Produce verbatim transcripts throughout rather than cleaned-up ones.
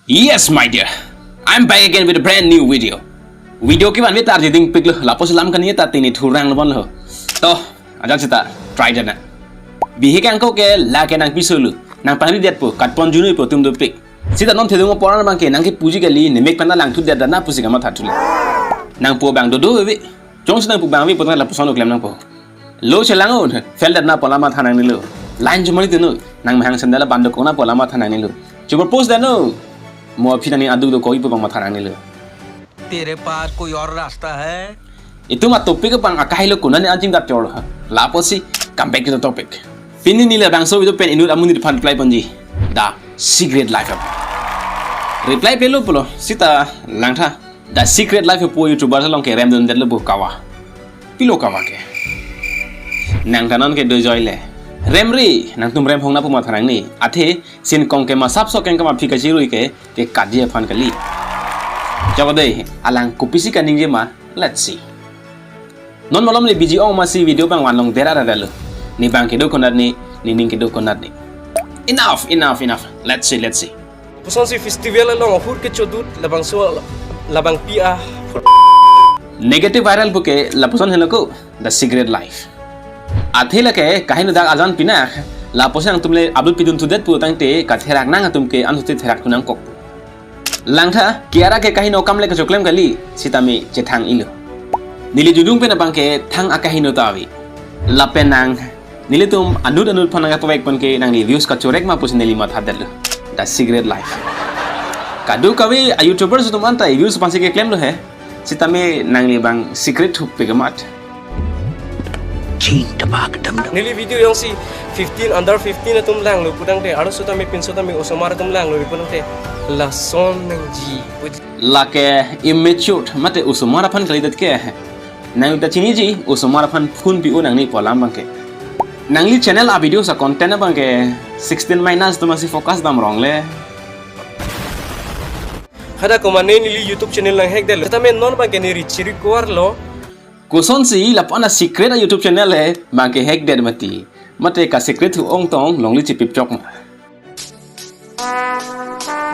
Yes, my dear. I'm back again with a brand new video. Video kevan vit arjiding piklo, lapusi lam kani ta tini thurang lo bon lo. To, ajak sita try dana. Bihek angko ke lake nangpisolo. Nangpangri detpo, katpon junui po atum dopik. Sita non thedung apor abangke nangkepuji kali, nemek pen ta langthu det dana pusi kamatha thule. Nangpo abang dodo ave. Jongsi nangpo abang ave pu ta lapuson klem nangpo. Lo chelang un, fail det na pu alam matha nangnelo. Line chomari tenu, nangmahang sandal abang dokok na pu alam matha nangnelo. Chupor post det nu. Mo aphi nani adu dokok ipo abang matha nangnelo. तेरे पास कोई और रास्ता है? Itum atopic abang akahelo konane anjing dat chor ha. Lapusi come back to the topic. Pini neli labangso video pen inut amonit aphan reply ponji. The Secret Life apu. Reply pelo pulo, sita langtha. The Secret Life apu YouTuber along ke remdun detlo bo kawa. Pilo kawa ke. Nang ta non ke dojoile. Remri, nangtum rem hong na pu matha nangne. Athe, sin kong ke masap so keng kama phika chirui ke, ke kaji aphan kali. Chok dei, alang kopisi kaningje ma, let's see. Non malom le biji ong masi video abang vanlong dera dera lo. Ne abang kedo konat ne, ne ning kedo konat ne. Enough, enough, enough. Let's see, let's see. Kosonsi festival along ahut kechodut labangso labangpi a. Negative viral puke lapuson helo ko, The Secret Life. Athe lake kaheno dak ajan pina, lapuson nangtum le upload pidun thudet pu tangte katherak nang atum ke anute therak thu nangkok. Langtha, Kiara ke kaheno akam le kachoklem kali, sitame chethang ilo. Neli judung pen abangke thang akaheno ta ave. Lapen nang, nelitum anut anut aphan nangkatwek pen ke nangli views kachorek ma pusi neli matha detlo. The Secret Life. Kadokave a YouTubers atum anta views aphansi keklemlo he. Sitame nangli abang secret thup pekamat. Chin tabak dam dam. Neli video jongsi fifteen, under fifteen atum langlo pu tangte, aro sitame pinso tame osomar atum langlo pu tangte, lason nangji. Lake immature mate osomar aphan kalidet ke. Nang ta chiniji osomar aphan phone pi-o nangne pu alam abangke. Nangli channel a video a content abangke sixteen minus atum asi focus dam rong le. Hadak komane neli YouTube channel nang hack detlo. Tame non abangke neli chiri kuar lo. Kosonsi lapu-an a secret a YouTube channel he abangke hack det mati. Mate ka secret thu ong tong longli chipip chok ma.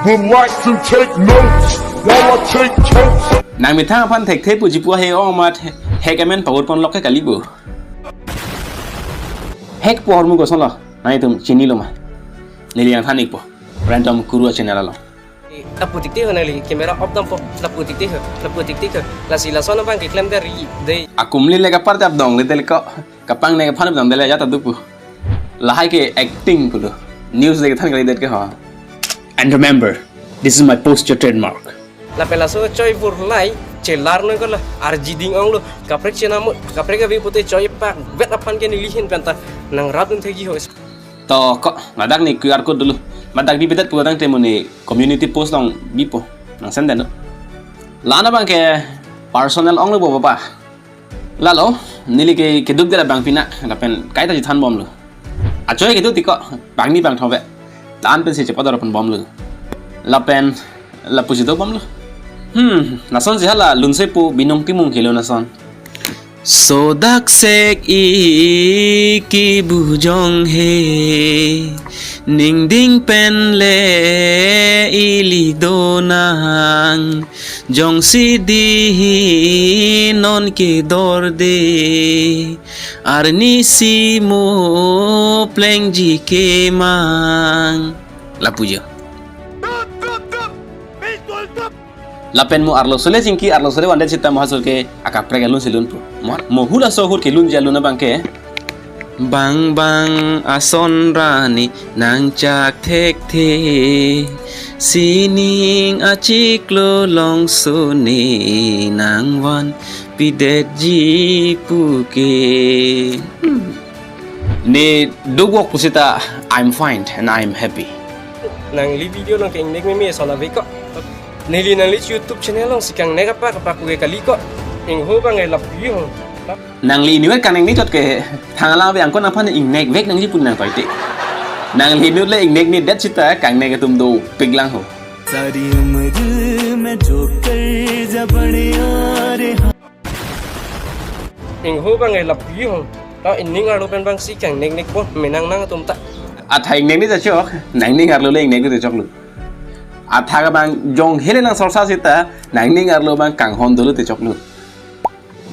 Would like to take notes while I take totes. Nang methang aphan thekthe puji pu he ong mat hack amen power pon lok ke kali bo. Hack pu ahormu kosonlo. Nangtum chinilo ma. Neli nangthan-ikpo. Random Kuru a channel along. Lapu tiktik ho neli camera off dampo. Lapu tiktik ho. Lapu tiktik ho. Lasi lason abangke klemdet ri dei. Akumli le kapar jap dong le del ko. Kapangnek aphan dam dele jat adupu. Lahai ke acting pulo. News le kethan kalidet ke ho. And remember, this is my posture trademark. Lapen laso choi vur lai chelar noi ko la arjiding onglo. Kaprek chenamut, kaprek ave pute choi pakvet aphan ke neli ahin pen ta nangrap dun thekji ho. To ko, ladak ne QR code dolo. Madak bibedet pu tangte mo ne community post along bipo. Nang send det no. La-an abangke personal onglo bo papa. Lalo, neli ke keduk dera abang pina, lapen kaita chithan bomlo. Achoi keduk tiko, bangni bangtho ave. La-an pensi chepador pon bomlo. Lapen, lapusi do bomlo. Hmm, lasonsi hala lunse pu binong timung kelo lason. Sodak sek-ik kibujong he, ningding pen le ili donang. Jongsi dei non kedorde, arnisi mo plengji kemang. Lapu jo. Lapen mo arloso le chingki, arloso le vandet sita mo halaso ke akaprek alunsi lunpo. Mo, mo halaso ahut kelunji alun abangke. Bang bang ason ra ne nangchak thekthe, sining achiklo longso ne nangvanpidetji puke. Hmm. Ne duk wok pusita, I'm fine and I'm happy. Nangli video along ke ingnek meme ason ave ko. Neli nangli YouTube channel alongsi kangnek apak apak puke kali ko. Ingho abang e lapu ho. Nangli inutvet kangnek ni chot ke thang alam ave angkon aphan ingnek vek nangji pu nangtoite. Nangli inut le ingnek ni det sita kangnek atum dopik lang ho. सारी उम्र मैं जो कर्जा बड़े आ रहा। Ingho abang e lapu ho. Ta ining arlo pen abangsi kangnek nekpo menang nangtum ta. Atha ingnek ni ta chok, nangning arlo le ingnek ni ta choklo. Athak abang jong hele nang sorsa sita, nangning arlo abang kanghon dolo te choklo.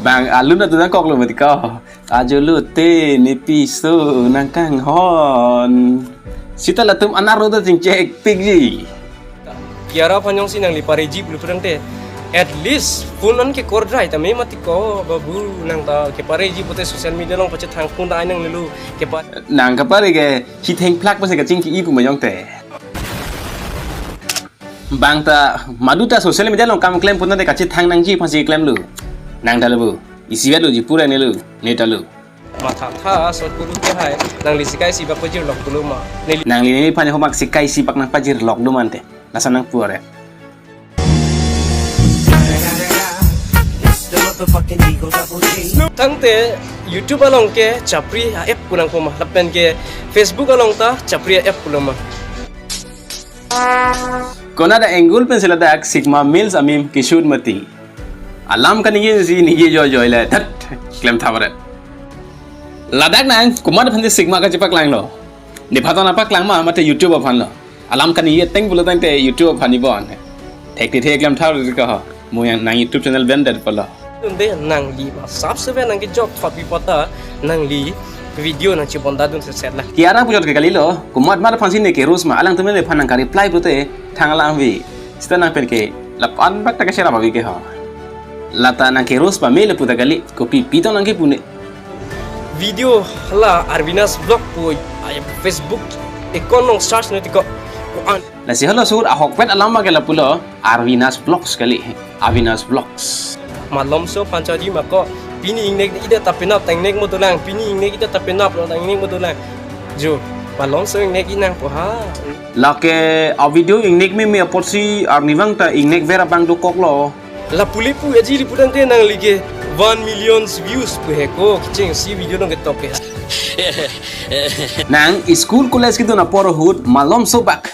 Bang alun atu nangkoklo mati ko. Ajo lote ne piso nangkanghon. Sita latum anar lo ta chingchek pikji. Kiara aphan jongsi nangli pareji pulo pudangte, at least phone an ke kordrai tame mati ko, babu, nang ta kepareji pute social media along pachethang phone ta ai nanglelo kepa. Nang kapare ke chitheng phlak pase kachingki-i pu ma jongte. Bang ta madu ta social media along kam klem pun ta kachethang nangji aphansi klemlo. Nang ta lo bu. Isi lo ji pura ne lo. Ne ta lo. Matha tha sot guru ke hai. Nangli sikai si bak pajirlok pulo ma. Neli. Nangli neliphan homak sikai si bak nangpajirlok do mante. Lason nangpu are. Tangte YouTube along ke chapri a-app pu nangpo ma. Lapen ke Facebook along ta chapri a-app pulo ma. Konat a-angle pensi ladak Sigma Mills amim ke-shoot mati. Alam kaningje si ningje joijoi le that klem tha pare. Ladak nang komat aphansi Sigma kachepaklanglo. Nephan ta nangpaklang ma mate YouTube aphanlo. Alam kaningje ateng pulo tangte YouTube aphan ni bon. Thekthe klem tha pare ko ho. Mo yang nang YouTube channel ben det pulo. Tunde nangli ma sap seven nangkejok thot pi pota nangli video nangchibonda dun seset la. Kiara pujot ke kalilo, komat mat aphansi ne ke-roast ma, alangtum neliphan nangka-reply pulote thang alam vi. Sita nang pen ke lapan bak ta kacherap avi ke ho. Lata nang ke-roast pame le pu ta kali, kopi pi tong nangkepu ne. Video hala Arvinash Vlog pu, ah, Facebook account along search ne tiko. Ko-an. Lasi halo sur ahokpet alam ma ke lapulo Arvinash Vlogs kali. Avinash Vlogs. Malomso panchodi ma ko pini ingnek ida ta penap ta ingnek mo dolang, pini ingnek ida ta penap lo ta ingnek mo dolang. Jo, malomso ingnek-i nangpo ha. Lake a-video ingnek meme apotsi arnivang ta ingnek ver abang dokoklo. Lapu le pu aji le pudangte nangli ke one million views pu he ko, kechengsi video nangketok ke. Nang school college kedun apor ahut malomso bak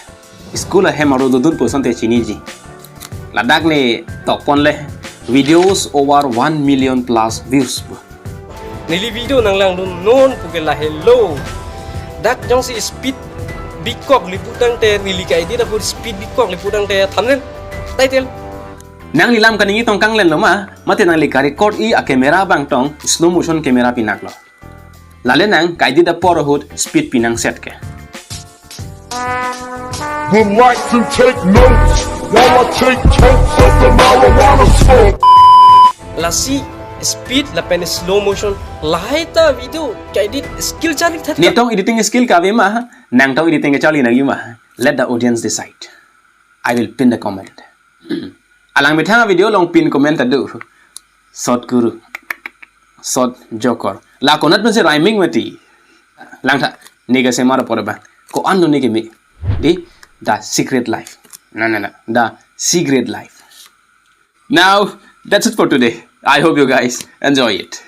school ahem arlo dodun pu asonte chiniji. Ladak ne tokpon le videos over one million plus views pu. Neli video nanglangdun non pu ke lahelo. Dak jongsi speed bikok le pudangte, neli ka-edit ahut speed bikok le pudangte thumbnail, title. Nangli lam kaningje tong kanglen lo ma, mate nangli ka-record-i a-camera abang tong slow motion camera pinaklo. Lale nang ka-edit apor ahut speed pi nang set ke. Would like to take notes while I take totes of the marijuana smoke. Lasi speed lapen slow motion lahai ta video ka-edit skill charli tha. Ne tong editing skill kave ma, nang tong editing kacharli nangji ma. Let the audience decide. I will pin the comment. Alang methang a-video along pin comment ta do. Sot guru. Sot jokor. La konat pensi rhyming mati. Langtha. Ne kasemar apor ba. Ko-an lo ne keme. Di, The Secret Life. Na, na, na. The Secret Life. Now, that's it for today. I hope you guys enjoy it.